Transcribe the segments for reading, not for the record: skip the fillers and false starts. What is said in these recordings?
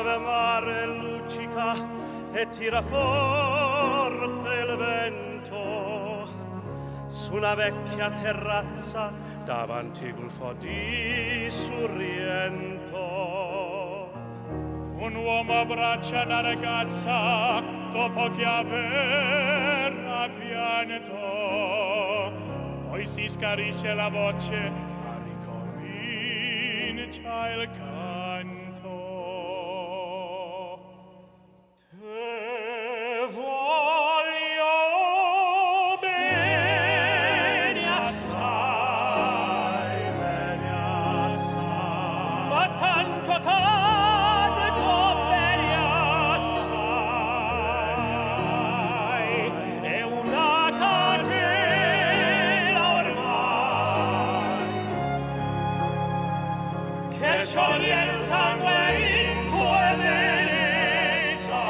Dove il mare luccica e tira forte il vento, su una vecchia terrazza davanti al golfo di Sorrento. Un uomo abbraccia una ragazza dopo che aveva pianto, poi si scarisce la voce, ma ricomincia il canto. Te voglio bene assai, bene assai, ma tanto tanto bene assai, è una catena ormai che scioglie il sangue in tue vene, sai.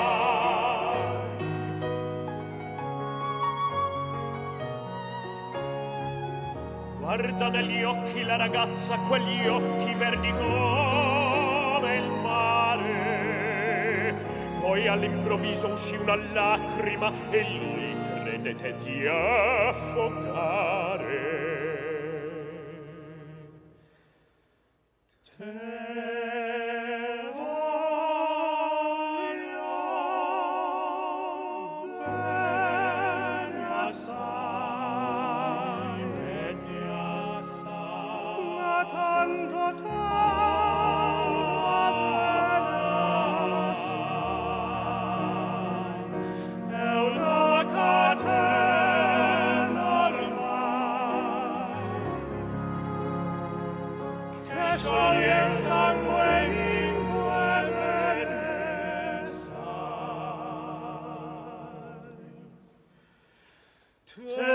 Guarda negli occhi la ragazza, quegli occhi verdi come il mare. Poi all'improvviso uscì una lacrima e lui credette di affogare. Te voglio bene assai, bene assai, ma tanto tanto bene assai, è una catena ormai che scioglie il sangue in tue vene, sai. Te